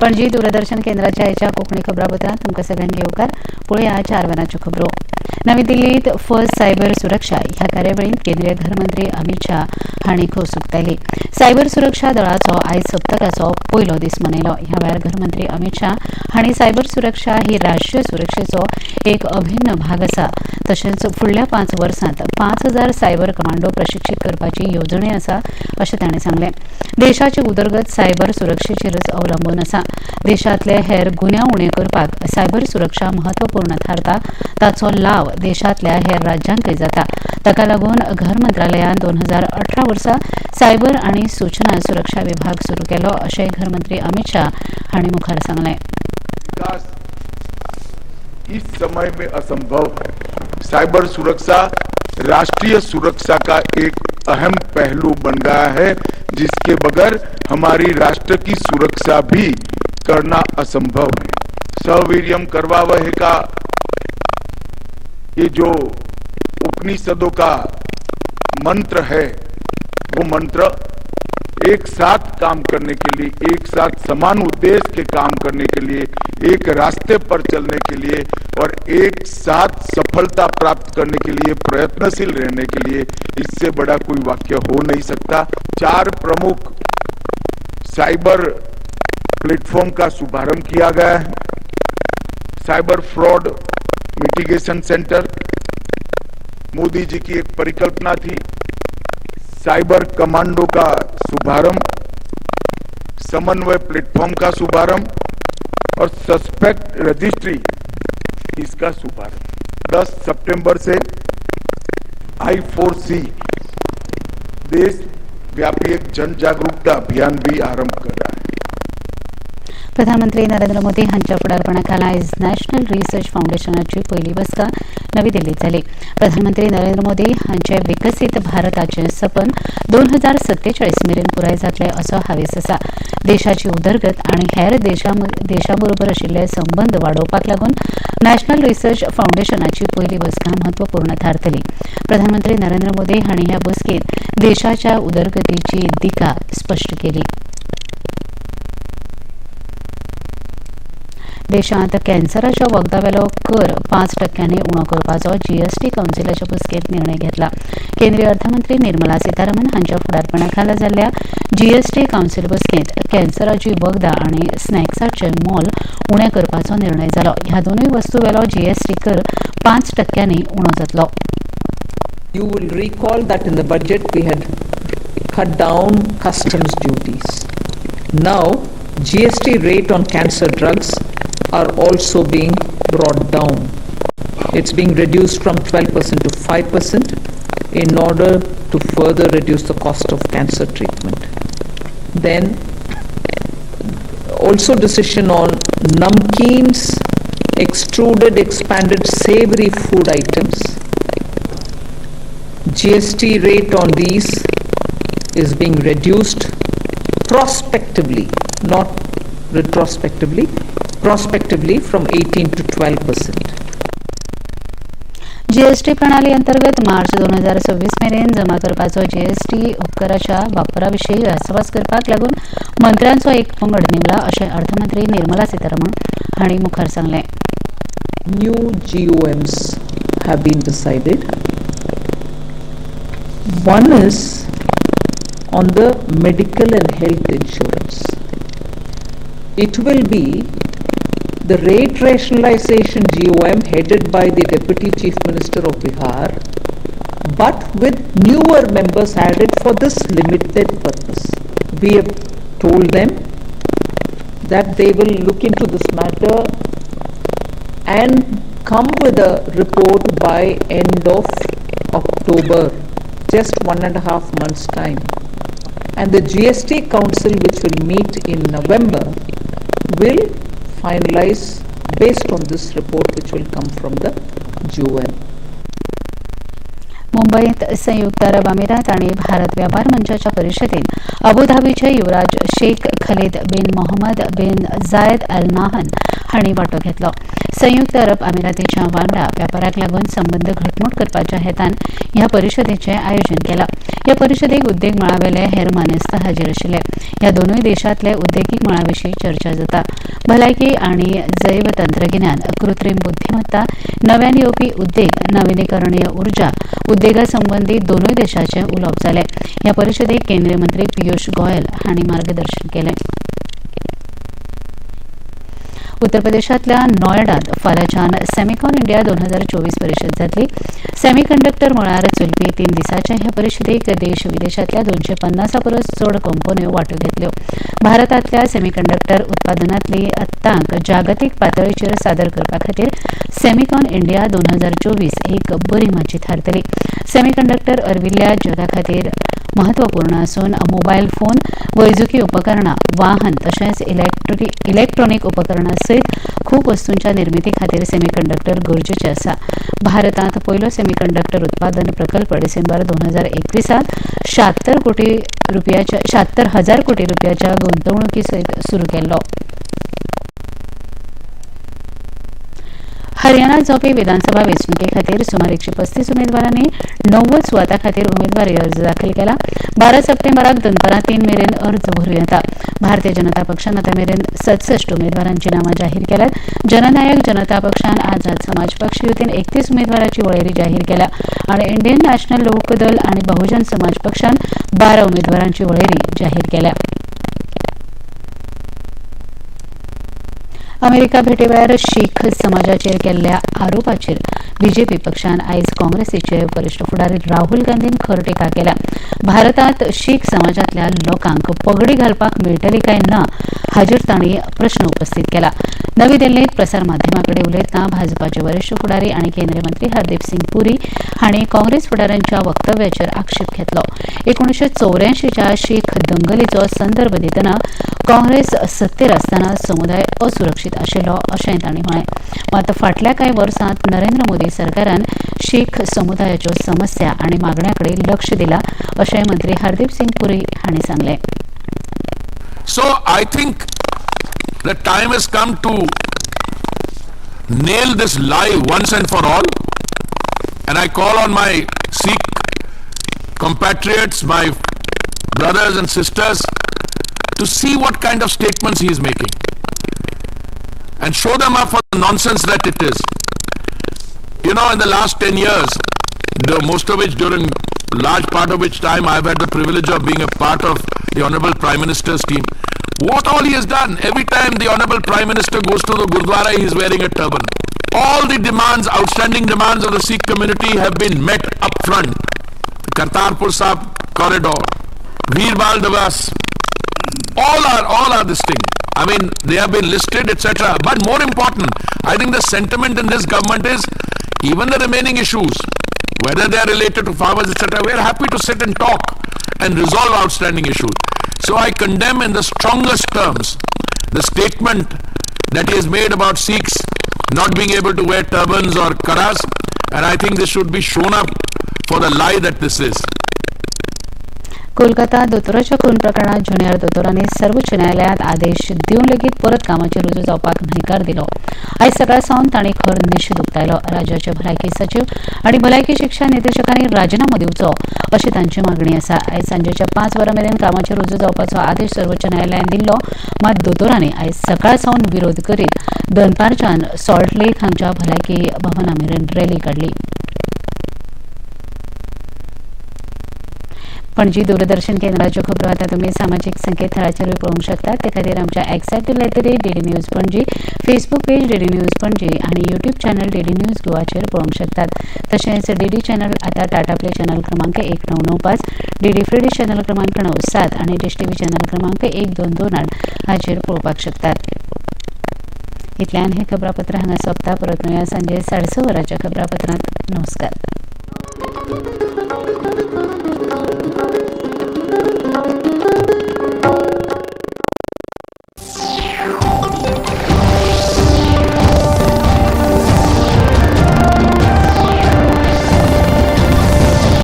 पणजी दूरदर्शन केंद्राच्या आयच्या कोंकणी खबरापत्रांत तुमकां सगळ्यांक येवकार. पळोवया 4 वरांच्यो खबरो. नवी दिल्लीत फर्स्ट सायबर सुरक्षा ह्या कार्यावळींत केंद्रीय घरमंत्री अमित शाह हांणी खोस उक्तायली. सायबर सुरक्षा दळाचो आयज सप्तकाचो पयलो दीस मनयलो. ह्या वेळार घरमंत्री अमित शाह हांणी सायबर सुरक्षा ही राष्ट्रीय सुरक्षेचो एक अभिन्न भाग आसा, तशेंच फुडल्या 5 वर्सांत 5000 सायबर कमांडो प्रशिक्षीत करपाची येवजण आसा अशें तांणी सांगलें. देशाची उदरगत सायबर सुरक्षेचेरच अवलंबून आसा. देशांतले हेर गुन्यांव उणे करपाक सायबर सुरक्षा म्हत्वपूर्ण थारता. ताचो लाव देशांतल्या हेर राज्यांकय जाता. ताका लागून घर मंत्रालयान 2018 वर्सा सायबर आनी सूचना सुरक्षा विभाग सुरू केलो अशें घरमंत्री अमित शाह हांणी मुखार सांगलें. विकास इस समय में असंभव है. साइबर सुरक्षा राष्ट्रीय सुरक्षा का एक अहम पहलू बन गया है, जिसके बगैर हमारी राष्ट्र की सुरक्षा भी करना असंभव है. सह वीर्यम करवावहै का ये जो उपनिषदों का मंत्र है, वो मंत्र एक साथ काम करने के लिए, एक साथ समान उद्देश्य के काम करने के लिए, एक रास्ते पर चलने के लिए और एक साथ सफलता प्राप्त करने के लिए प्रयत्नशील रहने के लिए इससे बड़ा कोई वाक्य हो नहीं सकता. चार प्रमुख साइबर प्लेटफॉर्म का शुभारंभ किया गया है. Cyber fraud mitigation centre, Modi ji की एक परिकल्पना थी. साइबर कमांडो का शुभारंभ, समन्वय प्लेटफॉर्म का शुभारंभ और सस्पेक्ट रजिस्ट्री, इसका शुभारंभ. 10 सितंबर से I4C देश व्यापी एक जन जागरूकता अभियान भी आरंभ कर रहा है. प्रधानमंत्री नरेंद्र मोदी हांच्या फुडारपणा खाला आयज नॅशनल रिसर्च फावंडेशनाची पयली बसका नवी दिल्लीत जाली. प्रधानमंत्री नरेंद्र मोदी हांचे विकसीत भारताचें सपन 2047 मेरेन पुराय जातलें असो हावेस आसा. देशाची उदरगत आनी हेर देशां बरोबर आशिल्ले संबंद वाडोवपाक लागून नॅशनल रिसर्च फावंडेशनाची पयली बसका म्हत्वपूर्ण थारतली. प्रधानमंत्री नरेंद्र मोदी हांणी ह्या बसकेंत देशाच्या उदरगतीची दिका स्पश्ट केली. देशांत कॅन्सराच्या वखदावेलो कर 5 टक्क्यांनी उणो करपाचो जीएसटी कावन्सिलाच्या बसकेंत निर्णय घेतला. केंद्रीय अर्थमंत्री निर्मला सीतारामन हांच्या फुडारपणा खाला जाल्ल्या जीएसटी कावन्सिल बसकेंत कॅन्सराची वखदां आनी स्नॅक्साचें मोल उणें करपाचो निर्णय जालो. ह्या दोनूय वस्तूवेलो जीएसटी कर 5 टक्क्यांनी उणो जातलो. You will recall that in the budget we had cut down customs duties. Now, GST rate on cancer drugs are also being brought down. It's being reduced from 12% to 5% in order to further reduce the cost of cancer treatment. Then, also decision on namkeens, extruded expanded savory food items. GST rate on these is being reduced prospectively, not retrospectively, prospectively from 18 to 12%. GST प्रणाली अंतर्गत मार्च 2026 मेरेन जमा करपाचो GST उपकराच्या वापरा विशीं भासाभास करपाक लागून मंत्र्यांचो एक पंगड नेमला अशें अर्थमंत्री निर्मला सीतारामन हांणी मुखार सांगलें. New GOMs have been decided. One is on the medical and health insurance. It will be the rate rationalization GOM headed by the Deputy Chief Minister of Bihar, but with newer members added for this limited purpose. We have told them that they will look into this matter and come with a report by end of October, just 1.5 months' time. And the GST Council, which will meet in November, will finalize based on this report which will come from the GOM. मुंबईत संयुक्त अरब अमिरात आणि भारत व्यापार मंचाच्या परिषदेत अबुधाबीचे युवराज शेख खलीद बिन मोहम्मद बिन जायद अल नाहन हांणी वांटो घेतलो. संयुक्त अरब अमिरातीच्या वांगडा वेपाराक लागून संबंद घटमूट करपाच्या हेतान ह्या परिशदेचें आयोजन केलां. ह्या परिशदेक उद्देग मळावेले हेर मानेस्त हाजीर आशिल्ले. ह्या दोनूय देशांतले उद्देगीक मळाविशीं चर्चा जाता. भलायकी आनी जैव तंत्रगिन्यान, कृत्रीम बुद्धिमत्ता, नव्यान येवपी उद्देग, नविनीकरणीय उर्जा उद्देगा संबंदी दोनूय देशांचें उलोवप जालें. ह्या परिशदेक केंद्रीय मंत्री पियुष गोयल हांणी मार्गदर्शन केलें. उत्तर प्रदेशांतल्या नोएडांत फाल्यांच्यान सेमिकॉन इंडिया 2024 परिशद जातली. सेमीकंडक्टर मळार चलपी 3 दिसांच्या ह्या परिशदेक देश विदेशांतल्या 250 परस चड कंपन्यो वांटो घेतल्यो. भारतांतल्या सेमीकंडक्टर उत्पादनांतली तांक जागतीक पातळीचेर सादर करपा खातीर सेमिकॉन इंडिया 2024 एक बरी माची थारतली. सेमीकंडक्टर अर्विल्ल्या जगा खातीर महत्वपूर्ण आसून मोबायल फोन, वैजकी उपकरणां, वाहन तशेंच इलेक्ट्रॉनिक उपकरणां सयत खूब वस्तूंच्या निर्मिती खातीर सेमीकंडक्टर गरजेचे आसा. भारतांत पयलो सेमीकंडक्टर उत्पादन प्रकल्प डिसेंबर 2021 76,000 कोटी रुपयाच्या गुंतवणुकी सयत सुरू केल्लो. हरियाणात जावपी विधानसभा वेंचणुके खातीर सुमार 135 उमेदवारांनी 90 सुवातां खातीर उमेदवारी अर्ज दाखल केला. 12 सप्टेंबराक दनपारां 3 मेरेन अर्ज भरूं येता. भारतीय जनता पक्षान आतां मेरेन 67 उमेदवारांची नांवां जाहीर केल्यात. जननायक जनता पक्षान आझाद समाज पक्ष युतीन 31 उमेदवाराची वळेरी जाहीर केल्या आनी इंडियन नॅशनल लोकदल आनी बहुजन समाज पक्षान 12 उमेदवारांची वळेरी जाहीर केल्या. अमेरिका भेटेवेळार शीख समाजाचेर केल्ल्या आरोपाचेर बीजेपी पक्षान आयज काँग्रेसीचे वरिश्ठ फुडारी राहुल गांधीन खर टिका केल्या. भारतांत शीख समाजांतल्या लोकांक पगडी घालपाक मेळटली काय ना हाजेर तांणी प्रश्न उपस्थित केला. नवी दिल्लींत प्रसार माध्यमां कडेन उलयतना भाजपाचे वरिश्ठ फुडारी आनी केंद्रीय मंत्री हरदीप सिंग पुरी हांणी काँग्रेस फुडाऱ्यांच्या वक्तव्याचेर आक्षेप घेतलो. 1984च्या शीख दंगलीचो संदर्भ दितना काँग्रेस सत्तेर आसतना समुदाय असुरक्षीत आशिल्लो अशेंय तांणी म्हळें. मात फाटल्या कांय वर्सांत नरेंद्र मोदी सरकारान शीख समुदायाच्यो समस्या आनी मागण्यां कडेन लक्ष दिलां अशें मंत्री हरदीप सिंग पुरी हांणी सांगलें. So I think the time has come to nail this lie once and for all, and I call on my Sikh compatriots, my brothers and sisters, to see what kind of statements he is making and show them up for the nonsense that it is. You know, in the last 10 years, most of which during large part of which time I've had the privilege of being a part of the Honorable Prime Minister's team, what all he has done. Every time the Honorable Prime Minister goes to the Gurdwara, he is wearing a turban. All the demands, outstanding demands of the Sikh community have been met up front. The Kartarpur Sahib corridor, Veer Bal Divas, all are this thing. I mean, they have been listed, etc. But more important, I think the sentiment in this government is even the remaining issues, whether they are related to farmers, etc., we are happy to sit and talk and resolve outstanding issues. So I condemn in the strongest terms the statement that he has made about Sikhs not being able to wear turbans or karas, and I think this should be shown up for the lie that this is. Kolkata दोतोराच्या खून प्रकरणात junior दोतोरांनी सर्वोच्च न्यायालयांत आदेश दिवन लेगीत परत कामाचेर रुजू जावपाक न्हयकार दिलो. आयज सकाळ सावन तांणी खर निशेध उक्तायलो. राज्याचे भलायकी सचीव आनी भलायकी शिक्षा निदेशकांनी राजिनामो दिवचो अशी तांची मागणी आसा. आयज सांजेच्या 5 वरां मेरेन कामाचेर रुजू जावपाचो आदेश सर्वोच्च न्यायालयान दिल्लो. मात दोतोरांनी आयज सकाळ सावन विरोध करीत दनपारच्यान सॉल्ट लेक हांगच्या भलायकी भवना मेरेन रॅली काडली. पणजी दूरदर्शन केंद्राच्यो खबरो आतां तुमी सामाजीक संकेतथळाचेरूय पळोवंक शकतात. ते खातीर आमच्या X handle @DD News Panaji, Facebook page DD News Panaji आनी यूट्यूब चॅनल डीडी न्यूज गोवाचेर पळोवंक शकतात. तशेंच डीडी चॅनल आतां टाटा प्ले चॅनल क्रमांक 1995, डीडी फ्री डिश चॅनल क्रमांक 97 आनी डिश टीव्ही चॅनल क्रमांक 1228 हाचेर पळोवपाक शकतात. इतल्यान हें खबरापत्र हांगा सोंपता. परत मेळया सांजे 6:30 वरांच्या खबरापत्रांत. नमस्कार.